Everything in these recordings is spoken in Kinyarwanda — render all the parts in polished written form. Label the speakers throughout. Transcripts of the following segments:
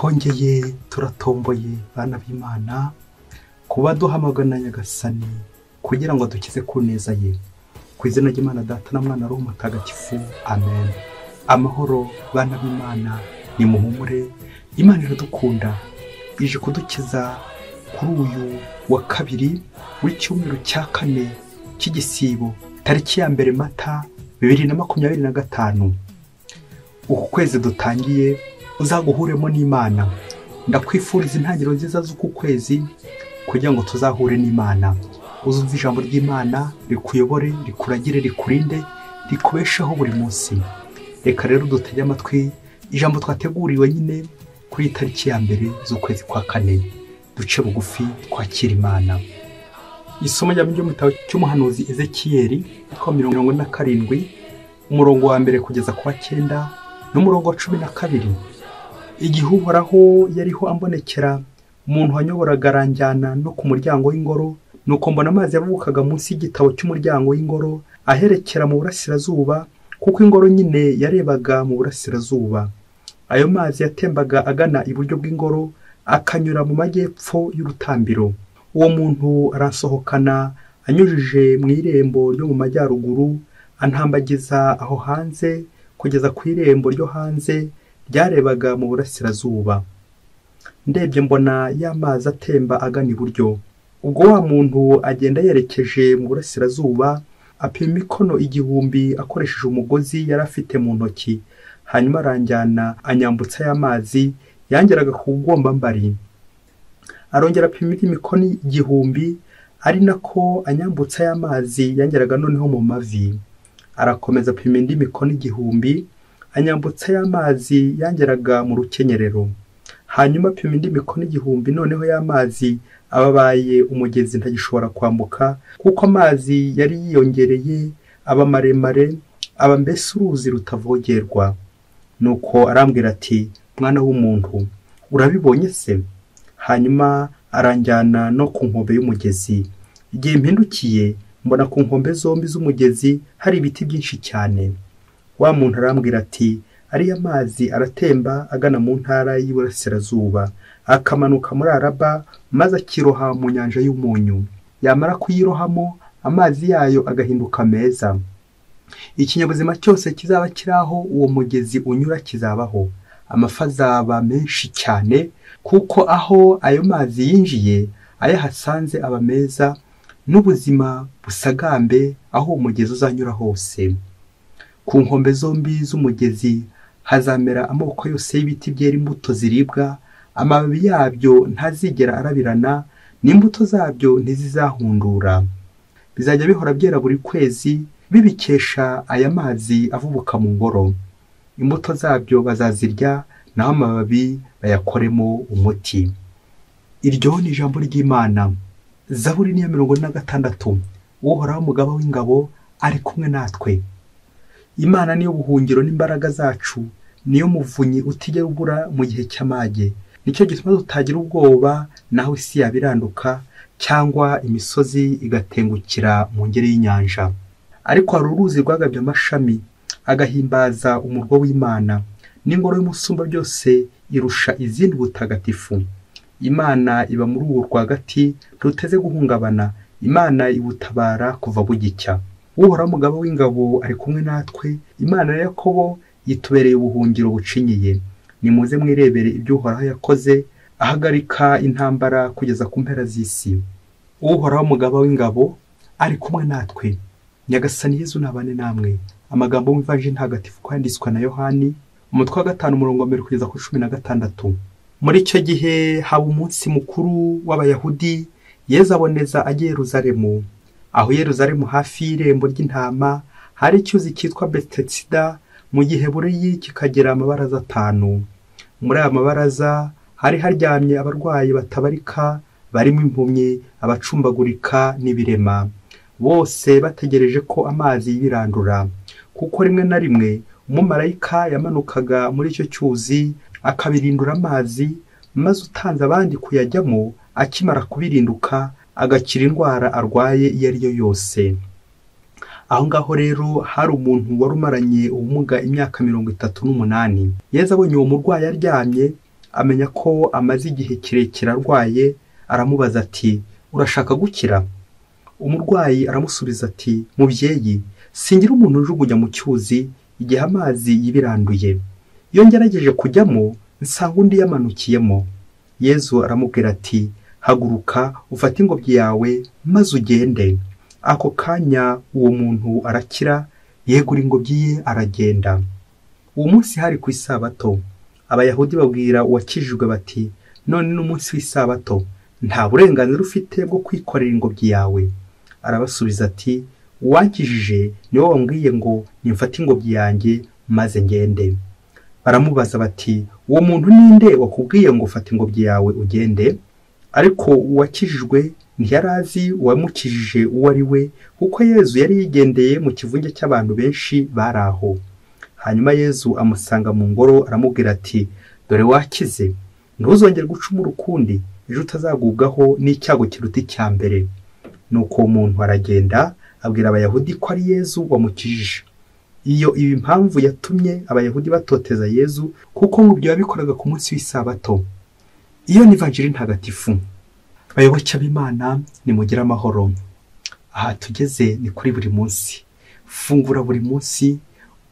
Speaker 1: Twongeye turatomboye bana b'Imana kuba duhamagana Nyagasani kugira ngo dukize ku neza ye. Ku izina ry'Imana Data na Mwana Roho Mutagatifu, amen. Amahoro bana b'Imana, nimuhumure, Imana iradukunda, ije kudukiza kuri uyu wa kabiri w'icyumweru cya kane cy'igisibo, tariki ya 1 Mata 2025. Uku kwezi dutangiye uzaguhuremo n'Imana. Ndakwifuriza intangiriro nziza z'uku kwezi kugira ngo tuzahure n'Imana. Uzumva ijambo ry'Imana rikuyobore, rikuragire, rikurinde, rikubesheho buri munsi. Reka rero dutege amatwi ijambo twateguriwe nyine kuri tariki ya 1 z'ukwezi kwa 4. Duce bugufi twakira Imana. Isomo rya mu gitabo cy'umuhanuzi Ezekiyeli 47 umurongo wa 1 kugeza ku wa 9 n'umurongo wa 12. Igihe Uhoraho yariho ambonekera, umuntu wanyoboraga aranjyana no ku muryango w'ingoro, nuko mbona amazi yavukaga munsi y'igitabo cy'umuryango w'ingoro aherekera mu burasirazuba, kuko ingoro nyine yarebaga mu burasirazuba. Ayo mazi yatembaga agana iburyo bw'ingoro akanyura mu majyepfo y'urutambiro. Uwo muntu aransohokana anyujije mu irembo ryo mu majyaruguru, antambagiza aho hanze kugeza ku irembo ryo hanze ryarebaga mu burasirazuba. Ndebye mbona ya mazi atemba agana iburyo. Ubwo wa muntu agenda yerekeje mu burasirazuba, apima imikono 1000 akoresheje umugozi yari afite mu ntoki. Hanyuma aranjyana anyambutsa ya mazi yangeraga ku bugombambari. Arongera apima indi mikono 1000, ari nako anyambutsa ya mazi yangeraga noneho mu mavi. Arakomeza apima indi mikono 1000, anyambutsa ya mazi yangeraga mu rukenyerero. Hanyuma apima indi mikono 1000, noneho ya mazi ababaye umugezi ntagishobora kwambuka, kuko amazi yari yiyongereye aba maremare, aba mbese uruzi rutavogerwa. Nuko arambwira ati, mwana w'umuntu, urabibonye se? Hanyuma aranjyana no ku nkombe y'umugezi. Igihe mpindukiye mbona ku nkombe zombi z'umugezi hari ibiti byinshi cyane. Wa muntu arambwira ati, ariya mazi aratemba agana mu ntara y'iburasirazuba, akamanuka muri Araba, maze akiroha mu nyanja y'umunyu. Yamara kuyirohamo, amazi yayo agahinduka meza. Ikinyabuzima cyose kizaba kiraho uwo mugezi unyura kizabaho. Amafi azaba menshi cyane, kuko aho ayo mazi yinjiye ayahasanze aba meza, n'ubuzima busagambe aho uwo mugezi uzanyura hose. Ku nkombe zombi z'umugezi hazamera amoko yose y'ibiti byera imbuto ziribwa, amababi yabyo ntazigera arabirana, n'imbuto zabyo ntizizahundura. Bizajya bihora byera buri kwezi, bibikesha aya mazi avubuka mu ngoro. Imbuto zabyo bazazirya, naho amababi bayakoremo umuti. Iryo ni ijambo ry'Imana. Zaburi ni ya 46. Uhoraho umugaba w'ingabo ari kumwe natwe. Imana niyo buhungiro n'imbaraga zacu, niyo muvunyi utigera ubura mu gihe cy'amage. Nicyo gituma tutagira ubwoba naho isi yabiranduka cyangwa imisozi igatengukira mu ngeri y'inyanja. Ariko hari uruzi rwagabye amashami agahimbaza umurwa w'Imana, n'ingoro y'umusumba byose irusha izindi butagatifu. Imana iba muri uwo rwagati ruteze guhungabana, Imana ibutabara kuva bugicya. Uhoraho umugaba w'ingabo ari kumwe natwe, Imana ya Yakobo yitubereye ubuhungiro bucinyiye. Nimuze mwirebere ibyo Uhoraho yakoze, ahagarika intambara kugeza ku mpera z'isi. Uhoraho umugaba w'ingabo ari kumwe natwe. Nyagasani Yezu nabane namwe. Amagambo mu Ivanjiri ntagatifu kwanditswe na Yohani, umutwe wa 5 umurongo wa 1 kugeza ku 16. Muri icyo gihe haba umunsi mukuru w'Abayahudi, Yezu aboneza ajya Yeruzalemu. Aho Yeruzalemu hafi y'irembo ry'intama hari icyuzi cyitwa Betesida, mu Giheburayi kikagira amabaraza 5. Muri aya mabaraza hari haryamye abarwayi batabarika, barimo impumyi, abacumbagurika n'ibirema. Bose bategereje ko amazi yibirandura, kuko rimwe na rimwe umumarayika yamanukaga muri icyo cyuzi akabirindura amazi, maze utanze abandi kuyajyamo akimara kubirinduka agakira indwara arwaye iyo ari yo yose. Aho ngaho rero hari umuntu wari umaranye ubumuga imyaka 38. Yezu abonye uwo murwayi aryamye, amenya ko amaze igihe kirekire arwaye, aramubaza ati: "Urashaka gukira?" Umurwayi aramusubiza ati: "Mubyeyi, singira umuntu ujugunya mu cyuzi igihe amazi yibiranduye. Iyo ngerageje kujyamo nsanga undi yamanukiyemo." Yezu aramubwira ati: "Haguruka, ufate ingobyi yawe maze ugende." Ako kanya uwo muntu arakira, yegura ingobyi ye aragenda. Uwo munsi hari ku isabato. Abayahudi babwira uwakijijwe bati: "None ni umunsi w'isabato, nta burenganzira ufite bwo kwikorera ingobyi yawe." Arabasubiza ati: "Uwankijije niwe wambwiye ngo nimfate ingobyi yanjye maze ngende." Baramubaza bati: "Uwo muntu ninde wakubwiye ngo ufate ingobyi yawe ugende?" Ariko uwakijijwe ntiyari azi uwamukijije uwo ari we, kuko Yezu yari yigendeye mu kivunge cy'abantu benshi bari aho. Hanyuma Yezu amusanga mu ngoro aramubwira ati: "Dore wakize, ntuzongere gucumura ukundi, ejo utazagubwaho n'icyago kiruta icya mbere." Nuko uwo muntu aragenda abwira Abayahudi ko ari Yezu wamukijije. Iyo iba impamvu yatumye Abayahudi batoteza Yezu, kuko ngo ibyo yabikoraga ku munsi w'isabato. Iyo ni Ivanjiri ntagatifu. Bayoboke b'Imana, nimugire amahoro. Aha tugeze ni kuri buri munsi. Fungura buri munsi,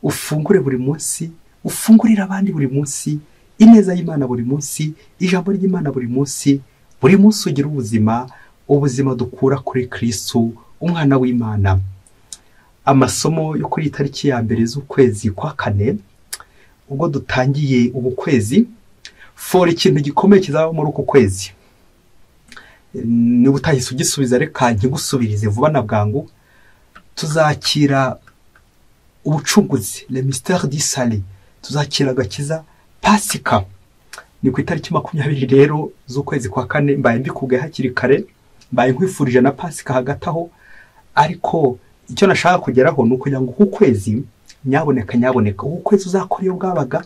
Speaker 1: ufungure buri munsi, ufungurire abandi buri munsi, ineza y'Imana buri munsi, ijambo ry'Imana buri munsi. Buri munsi ugira ubuzima, ubuzima dukura kuri Kristu, umwana w'Imana. Amasomo yo kuri itariki ya 1 z'ukwezi kwa 4, ubwo dutangiye ubu kwezi, fora ikintu gikomeye kizaba muri uku kwezi. Niba utahise ugisubiza reka nkigusubirize vuba na bwangu. Tuzakira ubucunguzi, le mystère du salut, tuzakira agakiza, Pasika. Ni ku itariki 20 rero z'ukwezi kwa 4. Mbaye mbikubwiye hakiri kare, mbaye nkwifurije na Pasika hagati aho, ariko icyo nashaka kugeraho ni ukugira ngo uku kwezi, nyaboneka nyaboneka, uku kwezi uzakora iyo bwabaga,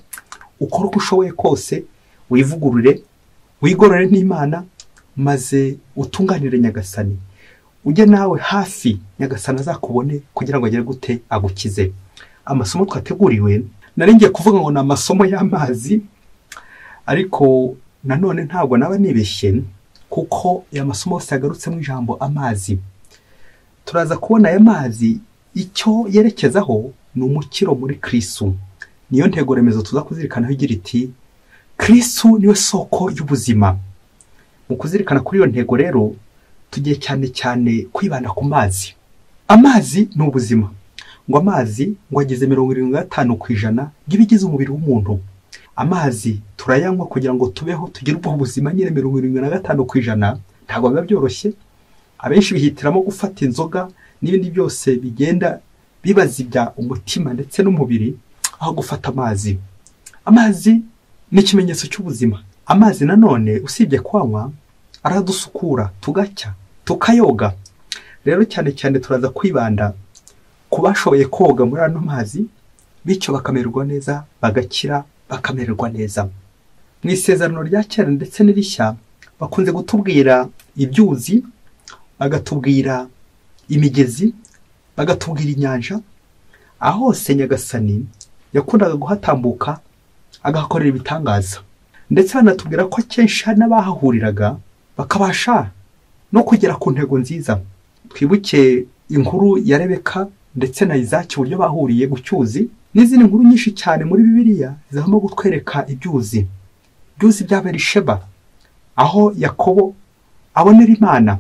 Speaker 1: ukore uko ushoboye kose, wivugurure, wigorore n'Imana, maze utunganire Nyagasani. Ujye nawe hafi Nyagasani azakubone kugira ngo agere gute agukize. Amasomo twateguriwe, nari ngiye kuvuga ngo ni amasomo y'amazi, ariko nanone ntabwo naba nibeshye, kuko aya masomo yose yagarutsemo ijambo amazi. Turaza kubona aya mazi icyo yerekezaho ni umukiro muri Kristu. Niyo ntego remezo tuza kuzirikanaho igira iti: Kristu niwe soko y'ubuzima. Mu kuzirikana kuri iyo ntego rero, tugiye cyane cyane kwibanda ku mazi. Amazi ni ubuzima. Ngo amazi ngo ageze 75% by'ibigize umubiri w'umuntu. Amazi turayanywa kugira ngo tubeho, tugire ubwo buzima nyine. 75% ntabwo biba byoroshye. Abenshi bihitiramo gufata inzoga n'ibindi byose bigenda bibazibya umutima ndetse n'umubiri, aho gufata amazi. Amazi ni ikimenyetso cy'ubuzima. Amazi nanone usibye kwanywa, aradusukura, tugacya, tukayoga. Rero cyane cyane turaza kwibanda ku bashoboye koga muri ano mazi, bityo bakamererwa neza, bagakira, bakamererwa neza. Mu isezerano rya kera ndetse n'irishya bakunze gutubwira ibyuzi, bagatubwira imigezi, bagatubwira inyanja. Aho hose Nyagasani yakundaga guhatambuka agahakorera ibitangaza. Ndetse banatubwira ko akenshi hari n'abahahuriraga bakabasha no kugera ku ntego nziza. Twibuke inkuru ya Rebeka ndetse na Izaki, uburyo bahuriye ku cyuzi, n'izindi nkuru nyinshi cyane muri Bibiliya zihamo gutwereka ibyuzi. Ibyuzi bya Berisheba, aho Yakobo abonera Imana,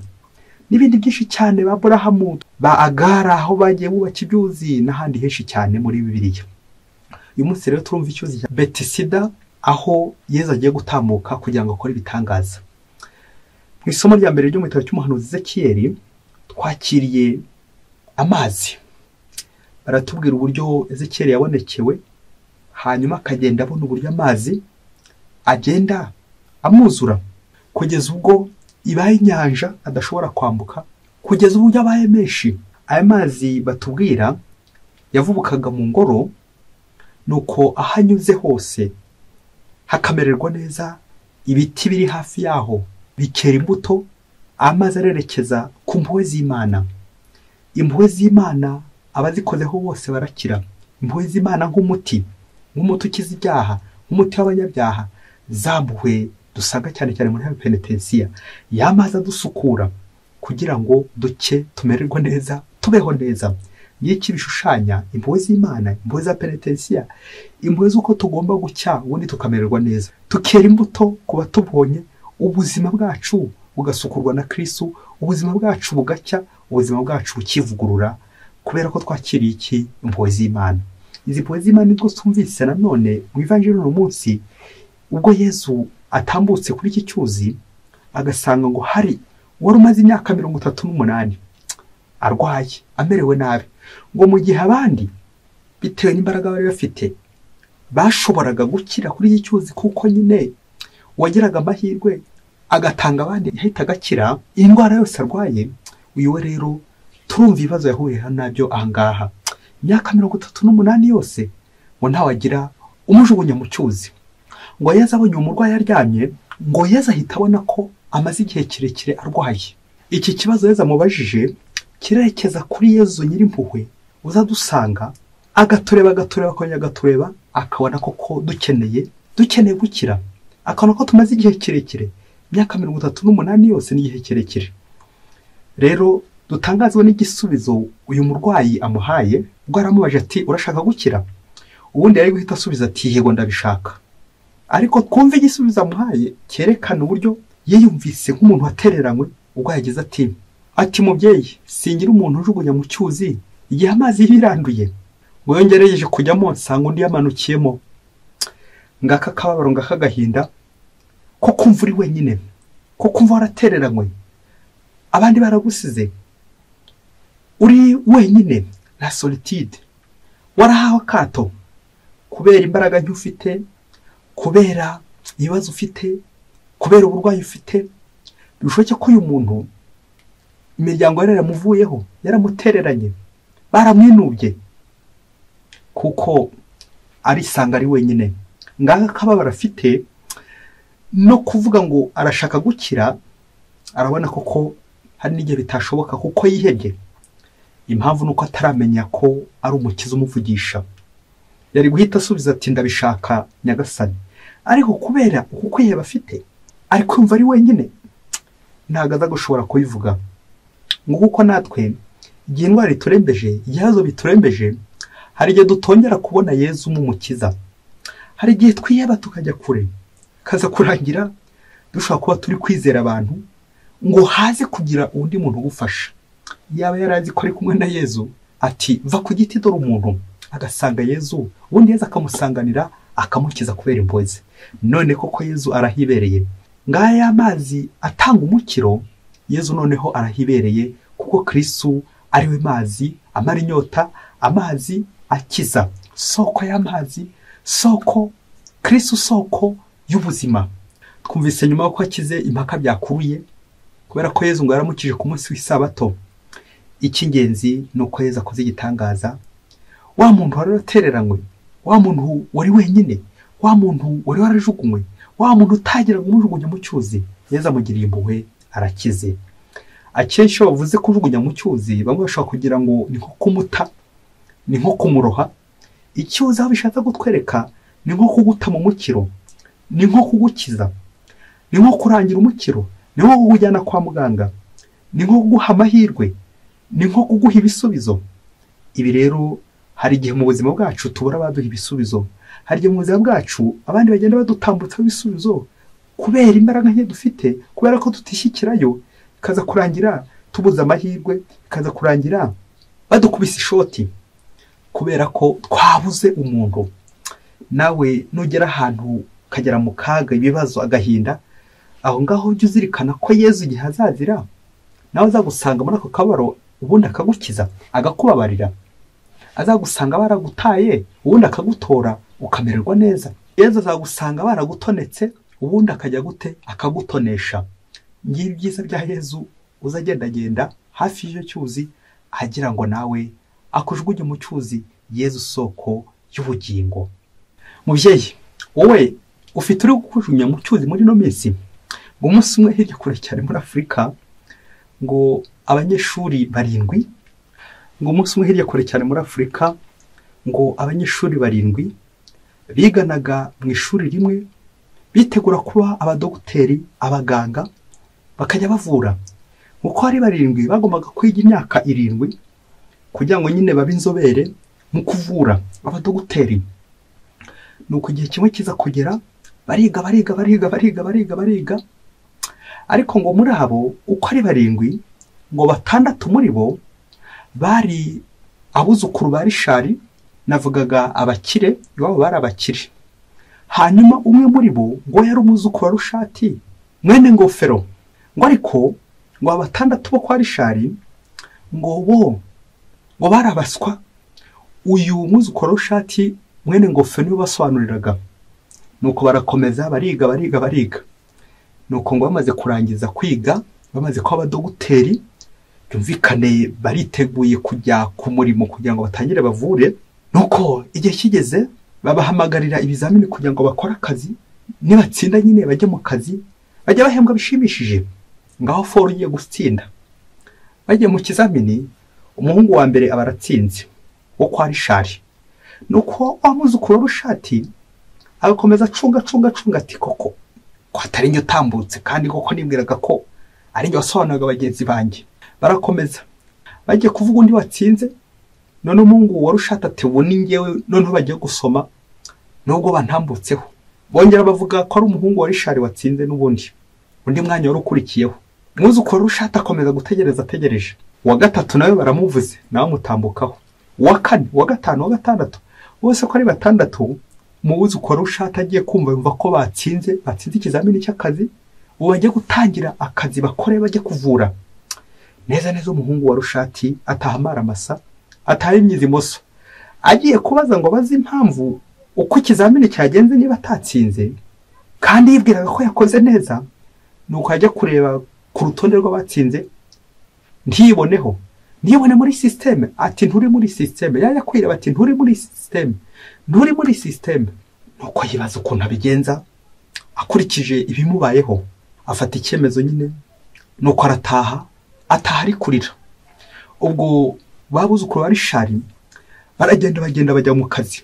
Speaker 1: n'ibindi byinshi cyane, ba Aburahamu, ba Agara, aho bagiye bubaka ibyuzi, n'ahandi henshi cyane muri Bibiliya. Uyu munsi rero turumva icyuzi cya Betisida, aho Yezu agiye gutambuka kugira ngo akore ibitangaza. Mu isomo rya mbere ryo mu gitabo cy'umuhanuzi Ezekiyeli twakiriye amazi. Baratubwira uburyo Ezekiyeli yabonekewe, hanyuma akagenda abona uburyo amazi agenda amwuzura, kugeza ubwo ibaye inyanja adashobora kwambuka, kugeza uburyo abaye menshi. Aya mazi batubwira yavubukaga mu ngoro, nuko aho anyuze hose hakamererwa neza, ibiti biri hafi yaho bikera imbuto. Amazi arerekeza ku mpuhwe z'Imana. Impuhwe z'Imana abazikozeho bose barakira. Impuhwe z'Imana nk'umuti, nk'umuti ukiza ibyaha, nk'umuti w'abanyabyaha, Za mpuhwe dusanga cyane cyane muri penetensiya, ya mazi adusukura kugira ngo duke, tumererwe neza, tubeho neza. N'iki bishushanya? Impuhwe z'Imana, impuhwe za penetensiya, impuhwe z'uko tugomba gucya ubundi tukamererwa neza, tukera imbuto ku batubonye, ubuzima bwacu bugasukurwa na Kristu, ubuzima bwacu bugacya, ubuzima bwacu bukivugurura kubera ko twakiriye iki? Impuhwe z'Imana. Izi mpuhwe z'Imana nibwo twumvise nanone mu ivanjiri uno munsi, ubwo Yezu atambutse kuri iki cyuzi agasanga ngo hari wari umaze imyaka 38 arwaye, amerewe nabi, ngo mu gihe abandi bitewe n'imbaraga bari bafite bashoboraga gukira kuri iki cyuzi, kuko nyine uwagiraga amahirwe agatanga abandi yahita agakira indwara yose arwaye. Uyu we rero turumva ibibazo yahuye nabyo ahangaha, imyaka 38 yose ngo ntawagira umujugunya mu cyuzi. Ngo Yezu abonye umurwayi aryamye, ngo Yezu ahita abona ko amaze igihe kirekire arwaye. Iki kibazo Yezu amubajije kirerekeza kuri Yezu nyirimpuhwe uzadusanga, agatureba agatureba akongera agatureba, akabona koko dukeneye gukira, akabona ko tumaze igihe kirekire. Imyaka 38 yose ni igihe kirekire. Rero dutangazwa n'igisubizo uyu murwayi amuhaye, ubwo aramubaje ati urashaka gukira? Ubundi yari guhita asubiza ati yego ndabishaka. Ariko twumve igisubizo amuhaye cyerekana uburyo yiyumvise nk'umuntu watereranywe, ubwo yagize ati mubyeyi, singira umuntu ujugunya mu cyuzi igihe amazi yiranduye, ngo yongereyeje kujyamo nsanga undi yamanukiyemo. Ngaka akababaro, ngaka agahinda ko kumva uri wenyine, ko kumva waratereranywe, abandi baragusize, uri wenyine, la solitude, warahawe akato kubera imbaraga nke ufite, kubera ibibazo ufite, kubera uburwayi ufite. Bishoboke ko uyu muntu imiryango yari yaramuvuyeho, yaramutereranye, baramwinubye, kuko arisanga ari wenyine. Ngaka akababaro afite, no kuvuga ngo arashaka gukira, arabona koko hari n'igihe bitashoboka kuko yihebye. Impamvu nuko ataramenya ko ari umukiza umuvugisha. Yari guhita asubiza ati ndabishaka Nyagasani, ariko kubera uku kwiheba afite, ari kumva ari wenyine, ntabwo aza gushobora kubivuga. Ngo kuko natwe igihe indwara iturembeje, ibibazo biturembeje, hari igihe dutongera kubona Yezu nk'umukiza, hari igihe twiheba tukajya kure, kaza kurangira dushobora kuba turi kwizera abantu ngo haze kugira undi muntu ugufasha. Yaba yarazi ko ari kumwe na Yezu, ati va ku giti dore umuntu, agasanga Yezu, ubundi Yezu akamusanganira akamukiza kubera impuhwe ze. None koko Yezu arahibereye. Ngaya y'amazi atanga umukiro, Yezu noneho arahibereye, kuko Kristu ariwe mazi amara inyota, amazi akiza, soko y'amazi, soko Kristu, soko y'ubuzima. Twumvise nyuma y'uko akize impaka byakuruye, kubera ko Yezu ngo yaramukije ku munsi w'isabato. Icy'ingenzi ni uko Yezu akoze igitangaza. Wa muntu wari waratereranywe, wa muntu wari wenyine, wa muntu wari warajugunywe, wa muntu utagiraga umujugunya mu cyuzi, Yezu amugiriye impuhwe arakize. Akenshi iyo bavuze kujugunya mu cyuzi, bamwe bashobora kugira ngo ni nko kumuta, ni nko kumuroha. Icyuzi aho bishatse kutwereka ni nko kuguta mu mukiro, ni nko kugukiza, ni nko kurangira umukiro, ni nko kukujyana kwa muganga, ni nko kuguha amahirwe, ni nko kuguha ibisubizo. Ibi rero hari igihe mu buzima bwacu tubura abaduha ibisubizo, hari igihe mu buzima bwacu abandi bagenda badutambutsaho ibisubizo kubera imbaraga nke dufite, kubera ko tutishyikirayo, ikaza kurangira tubuze amahirwe, ikaza kurangira badukubise ishoti kubera ko twabuze umuntu. Nawe nugera ahantu ukagera mu kaga, ibibazo, agahinda, aho ngaho ujye uzirikana ko Yezu igihe azazira nawe azagusanga muri ako kabaro, ubundi akagukiza, agakubabarira. Azagusanga baragutaye, ubundi akagutora ukamererwa neza. Yezu azagusanga baragutonetse, ubundi akajya gute? Akagutonesha. Ngibi ibyiza bya Yezu uzagendagenda hafi y'icyo cyuzi, agira ngo nawe akujugunye mu cyuzi. Yezu soko y'ubugingo. Mubyeyi, wowe ufite uri kujugunya mu cyuzi muri ino minsi? Ngo umunsi umwe hirya kure cyane muri Afurika, ngo abanyeshuri barindwi, ngo umunsi umwe hirya kure cyane muri Afurika, ngo abanyeshuri barindwi biganaga mu ishuri rimwe, Bitegura kuba abadogiteri, abaganga, bakajya bavura. Uko ari 7 bagombaga kwiga imyaka 7 kugira ngo nyine babe inzobere mu kuvura abadogiteri. Nuko igihe kimwe kiza kugera bariga bariga bariga bariga bariga bariga, ariko ngo muri abo uko ari 7 ngo 6 muri bo bari abuzukuru ba Rishari, navugaga abakire, iwabo bari abakire. Hanyuma umwe muri bo ngo yari umuzukuru wa Rushati mwene Ngofero, ngo ariko ngo 6 bo kwa Rishari ngo bo ngo barabaswa. Uyu muzukuru wa Rushati mwene Ngofero niwe basobanuriraga. Nuko barakomeza bariga bariga bariga. Nuko ngo bamaze kurangiza kwiga, bamaze kuba abadogiteri, byumvikane bariteguye kujya ku murimo kugira ngo batangire bavure. Nuko igihe kigeze babahamagarira ibizamini kugira ngo bakore akazi, nibatsinda nyine bajye mu kazi, bajya bahembwa bishimishije. Ngaho foru ugiye gutsinda. Bagiye mu kizamini, umuhungu wa mbere aba aratsinze wo kwa Rishari. Nuko wa muzukuru wa Rushati agakomeza acunga acunga acunga ati koko ko atari njye utambutse, kandi koko nibwiraga ko ari njye wasobanuraga bagenzi banjye. Barakomeza bagiye kuvuga undi watsinze, none umuhungu wa Rushati ati ubu ni njyewe, noneho bagiye gusoma nubwo bantambutseho. Bongera bavuga ko ari umuhungu wa Rishari watsinze n'ubundi. Undi mwanya wari ukurikiyeho, umwuzukuru wa Rushati akomeza gutegereza ategereje. Uwa gatatu nawe baramuvuze, nawe amutambukaho. Uwa kane, uwa gatanu, uwa gatandatu, bose ko ari 6. Umwuzukuru wa Rushati agiye kumva yumva ko batsinze ikizamini cy'akazi, ubu bagiye gutangira akazi bakore bajye kuvura. Neza neza umuhungu wa Rushati ataha amara masa, ataha imyiza imoso. Agiye kubaza ngo bazi impamvu uko ikizamini cyagenze niba atatsinze, kandi yibwiraga ko yakoze neza. Nuko ajya kureba ku rutonde rw'abatsinze ntiyiboneho, ntiyibone muri systeme, ati nturi muri systeme. Yajya kwireba ati nturi muri systeme, nturi muri systeme. Nuko yibaza ukuntu abigenza akurikije ibimubayeho, afata icyemezo nyine. Nuko arataha, ataha ari kurira. Ubwo babuzukuru ba Rishari baragenda bagenda bajya mu kazi,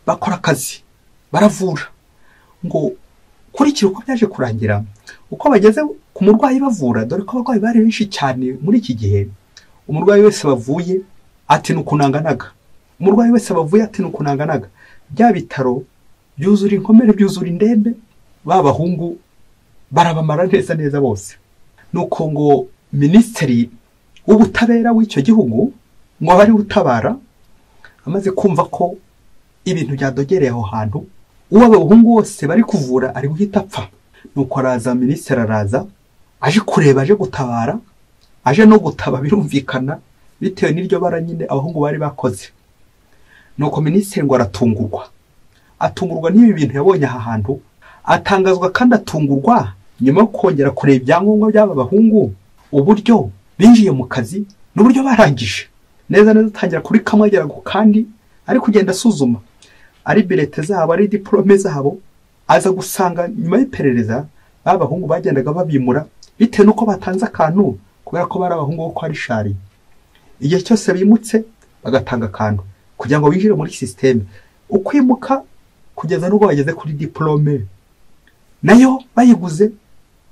Speaker 1: bakora akazi, baravura. Ngo kurikira uko byaje kurangira, uko bageze ku murwayi bavura, dore ko abarwayi bari benshi cyane muri iki gihe. Umurwayi wese bavuye ati nukunanganaga, umurwayi wese bavuye ati nukunanganaga. Bya bitaro byuzura inkomere, byuzura indembe, ba bahungu barabamara neza neza bose. Nuko ngo minisitiri w'ubutabera w'icyo gihugu ngo bari gutabara, amaze kumva ko ibintu byadogereye aho hantu, uwo abahungu bose bari kuvura ari guhita apfa. Nuko araza, minisitiri araza aje kureba, aje gutabara, aje no gutaba birumvikana bitewe n'iryo bara nyine abahungu bari bakoze. Nuko minisitiri ngo aratungurwa, atungurwa n'ibi bintu yabonye aha hantu, atangazwa kandi atungurwa nyuma yo kongera kureba ibyangombwa by'aba bahungu, uburyo binjiye mu kazi n'uburyo barangije. Neza neza atangira kuri kamwe agera ku kandi, ari kugenda asuzuma ari bilete zabo, ari diplome zabo. Aza gusanga nyuma y'iperereza ba bahungu bagendaga babimura bitewe nuko batanze akantu, kubera ko bari abahungu bo kwa Rishari. Igihe cyose bimutse bagatanga akantu kugira ngo binjire muri systeme. Ukwimuka kugeza n'ubwo bageze kuri diplome nayo bayiguze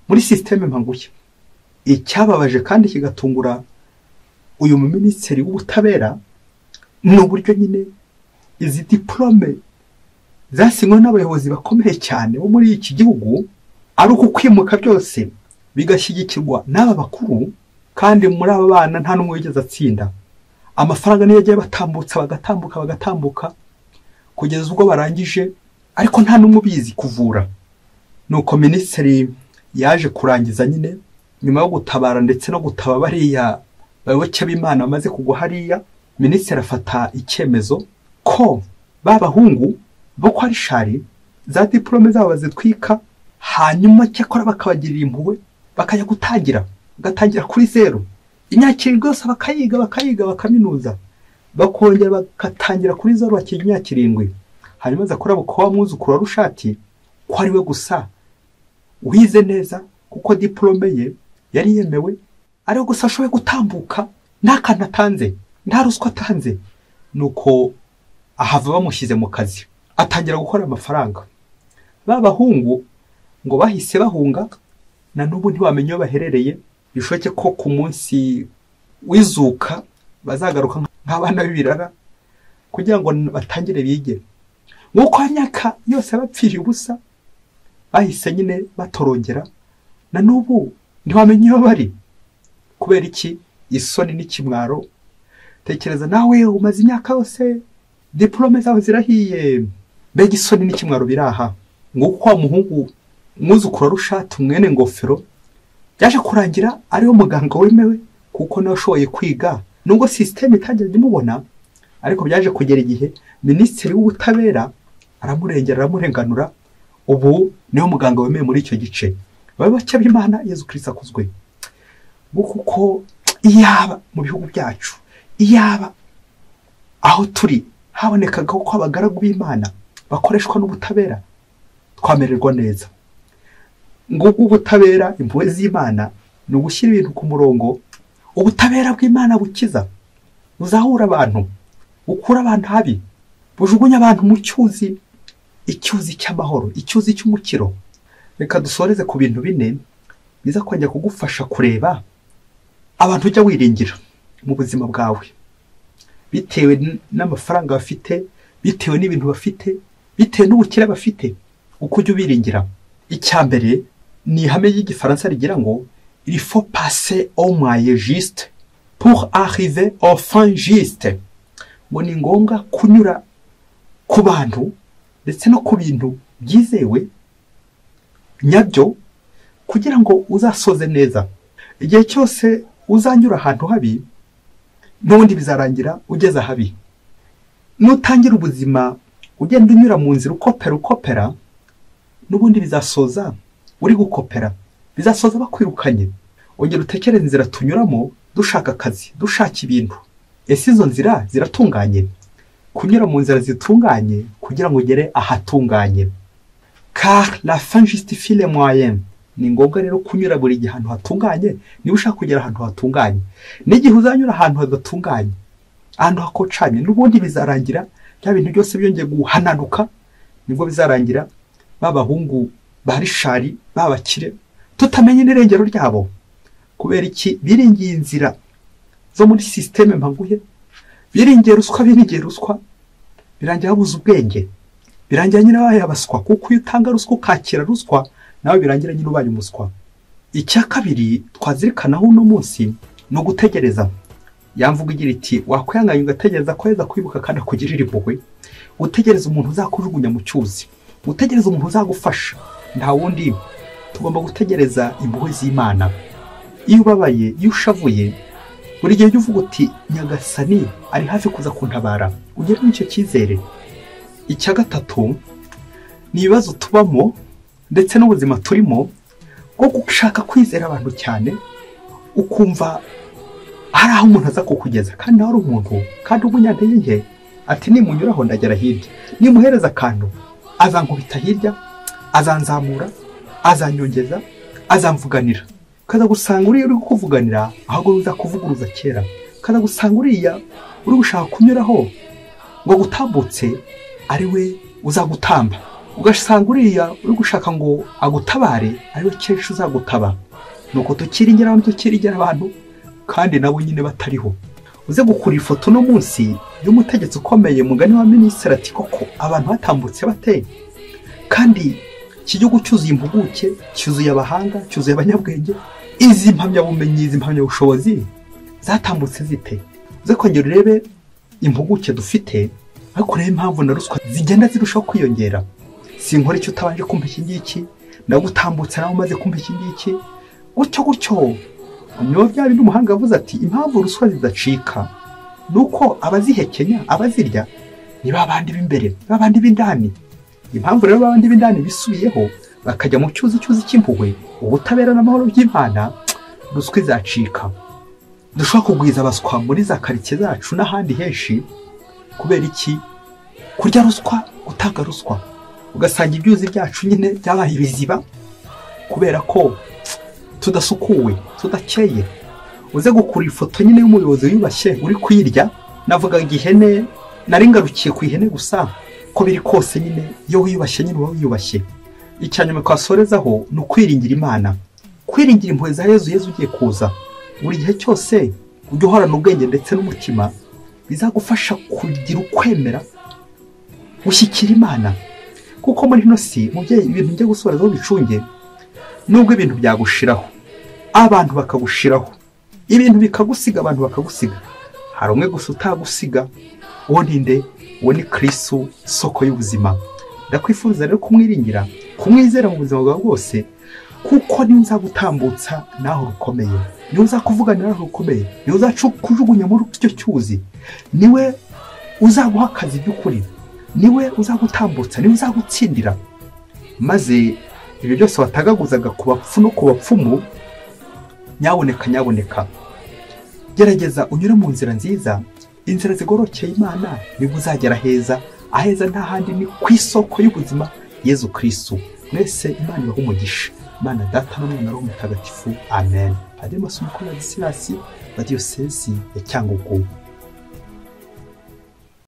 Speaker 1: muri systeme mpangushya. Icyababaje kandi kigatungura uyu muminisitiri w'ubutabera ni uburyo nyine izi diplome zasinywe n'abayobozi bakomeye cyane bo muri iki gihugu, ari uku kwimuka byose bigashyigikirwa n'aba bakuru, kandi muri aba bana nta n'umwe wigeze atsinda. Amafaranga niyo yagiye batambutsa, bagatambuka bagatambuka kugeza ubwo barangije, ariko nta n'umwe ubizi kuvura. Nuko minisitiri yaje kurangiza nyine nyuma yo gutabara ndetse no gutaba bariya bayoboke b'Imana bamaze kugwa hariya, minisitiri afata icyemezo ko ba bahungu bo kwa Rishari za diplome zabo bazitwika, hanyuma cyakora bakabagirira impuhwe bakajya gutangira, bagatangira kuri zero imyaka 7 yose, bakayiga bakayiga bakaminuza, bakongera bagatangira kuri zero bakiga imyaka 7. Hanyuma aza kuraba ko wa mwuzukuru wa Rushati ko ari we gusa wize neza, kuko diplome ye yari yemewe, ari gusa ashoboye gutambuka nta kantu atanze, nta ruswa atanze. Nuko ahava bamushyize mu kazi, atangira gukora amafaranga. Ba bahungu ngo bahise bahunga, na n'ubu ntiwamenya iyo baherereye. Bishoboke ko ku munsi w'izuka bazagaruka nk'abana b'ibirara kugira ngo batangire bige. Nk'uko imyaka yose bapfiriye ubusa, bahise nyine batorongera, na n'ubu ntiwamenya iyo bari. Kubera iki? Isoni n'ikimwaro. Tekereza nawe umaze imyaka yose, diplome zawe zirahiye, mbega isoni n'ikimwaro biraha. Nguko wa muhungu mwuzukuru wa Rushati mwene Ngofero byaje kurangira ariwe muganga wemewe, kuko nawe ashoboye kwiga nubwo system itajya imubona. Ariko byaje kugera igihe minisitiri w'ubutabera aramurengera, aramurenganura, ubu niwe muganga wemewe muri icyo gice. Babe b'Imana, Yezu Kristo akuzwe. Kuko iyaba mu bihugu byacu, iyaba aho turi habonekaga ko abagaragu b'Imana bakoreshwa n'ubutabera, twamererwa neza. Nguko ubutabera, impuhwe z'Imana ni ugushyira ibintu ku murongo. Ubutabera bw'Imana bukiza, buzahura abantu, bukura abantu habi, bujugunya abantu mu cyuzi, icyuzi cy'amahoro, icyuzi cy'umukiro. Reka dusoreze ku bintu bine biza kongera kugufasha kureba abantu ujya wiringira mu buzima bwawe, bitewe n'amafaranga bafite, bitewe n'ibintu bafite, bitewe n'ubukire bafite, uko ujya ubiringira. Icya mbere ni ihame ry'igifaransa rigira ngo il faut passer au moyen juste pour arriver au fin juste. Ngo ni ngombwa kunyura ku bantu ndetse no ku bintu byizewe nyabyo kugira ngo uzasoze neza. Igihe cyose uzanyura ahantu habi, n'ubundi bizarangira ugeze ahabi. Nutangira ubuzima ugenda unyura mu nzira ukopera ukopera, n'ubundi bizasoza uri gukopera, bizasoza bakwirukanye. Ongera utekereze inzira tunyuramo dushaka akazi, dushaka ibintu. Ese izo nzira ziratunganye? Kunyura mu nzira zitunganye kugira ngo ugere ahatunganye. Car la fin justifie les moyens. Ni ngombwa rero kunyura buri gihe ahantu hatunganye niba ushaka kugera ahantu hatunganye. N'igihe uzanyura ahantu hadatunganye, ahantu hakocanye, n'ubundi bizarangira bya bintu byose byongeye guhananuka. Nibwo bizarangira b'abahungu ba Rishari b'abakire tutamenye n'irengero ryabo. Kubera iki? Biringiye inzira zo muri systeme mpanguhe, biringiye ruswa, biringiye ruswa, birangira babuze ubwenge, birangira nyine babaye abaswa. Kuko iyo utanga ruswa ukakira ruswa, nawe birangira nyine ubaye umuswa. Icya kabiri twazirikanaho uno munsi ni ugutegereza. Yamvuga igira iti wakwihanganya ugategereza ko yeza kwibuka kandi akugirira impuhwe. Gutegereza umuntu uzakujugunya mu cyuzi, gutegereza umuntu uzagufasha, nta wundi. Tugomba gutegereza impuhwe z'Imana. Iyo ubabaye, iyo ushavuye, buri gihe ujya uvuga uti Nyagasani ari hafi kuza kuntabara, ugere n'icyo cyizere. Icya gatatu ni ibibazo tubamo ndetse n'ubuzima turimo bwo gushaka kwizera abantu cyane, ukumva hari aho umuntu aza kukugeza kandi nawe ari umuntu kandi umunyantege nke, ati nimunyuraho ndagera hirya, nimuhereza akantu azankubita hirya, azanzamura, azanyongeza, azamvuganira. Kaza gusanga uriya uri kukuvuganira ahubwo uza kuvuguruza kera. Kaza gusanga uriya uri gushaka kunyuraho ngo gutambutse ari we uzagutamba. Ugasanga uriya uri gushaka ngo agutabare ari we kenshi uzagutaba. Nuko tukiringira abantu, tukiringira abantu kandi nabo nyine batariho. Uze gukura ifoto no munsi y'umutegetsi ukomeye mugani wa minisitiri ati koko abantu batambutse bate? Kandi iki gihugu cyuzuye impuguke, cyuzuye abahanga, cyuzuye abanyabwenge. Izi mpamyabumenyi, izi mpamyabushobozi zatambutse zite? Uze kongera urebe impuguke dufite, ariko urebe impamvu na ruswa zigenda zirushaho kwiyongera. Sinkora icyo utabanje kumpa iki ngiki, ndagutambutse nawe umaze kumpa iki ngiki, gutyo gutyo. Niyo bya bindi umuhanga yavuze ati impamvu ruswa zidacika nuko abazihekenya, abazirya ni babandi b'imbere, babandi b'indani. Impamvu rero babandi b'indani bisubiyeho bakajya mu cyuzi cyuzi cy'impuhwe, ubutabera n'amahoro by'Imana, ruswa izacika. Dushobora kugwiza abaswa muri za karitsiye zacu n'ahandi henshi. Kubera iki? Kurya ruswa, gutanga ruswa. Ugasanga ibyuzi byacu nyine byabaye ibiziba kubera ko tudasukuwe, tudakeye. Uze gukura ifoto nyine y'umuyobozi wiyubashye uri kuyirya. Navuga ihene, nari ngarukiye ku ihene gusa, ko biri kose nyine iyo wiyubashye nyine uba wiyubashye. Icya nyuma twasorezaho ni ukwiringira Imana, kwiringira impuhwe za Yezu. Yezu ugiye kuza, buri gihe cyose ujye uhorana ubwenge ndetse n'umutima bizagufasha kugira ukwemera, gushyikira Imana. Kuko muri ino si, mubyeyi, ibintu njya gusorezaho bicunge, nubwo ibintu byagushiraho, abantu bakagushiraho, ibintu bikagusiga, abantu bakagusiga, hari umwe gusa utagusiga. Uwo ninde? Uwo ni Kristu, soko y'ubuzima. Ndakwifuriza rero kumwiringira, kumwizera mu buzima bwawe bwose, kuko niwe uzagutambutsa naho rukomeye, niwe uzakuvuganira naho rukomeye, niwe uzakujugunya muri icyo cyuzi, niwe uzaguha akazi by'ukuri, niwe uzagutambutsa, niwe uzagutsindira. Maze ibyo byose watagaguzaga ku bapfu no ku bapfumu, nyaboneka nyaboneka, gerageza unyure mu nzira nziza, inzira zigorokeye Imana, nibwo uzagera heza. Aheza nta handi, ni ku isoko y'ubuzima, Yezu Kristu. Mwese Imana ibahe umugisha. Imana Data n'Umwana Roho Mutagatifu, amen. Padiri Masumbuko Ladislas wa Diyosezi ya Cyangugu.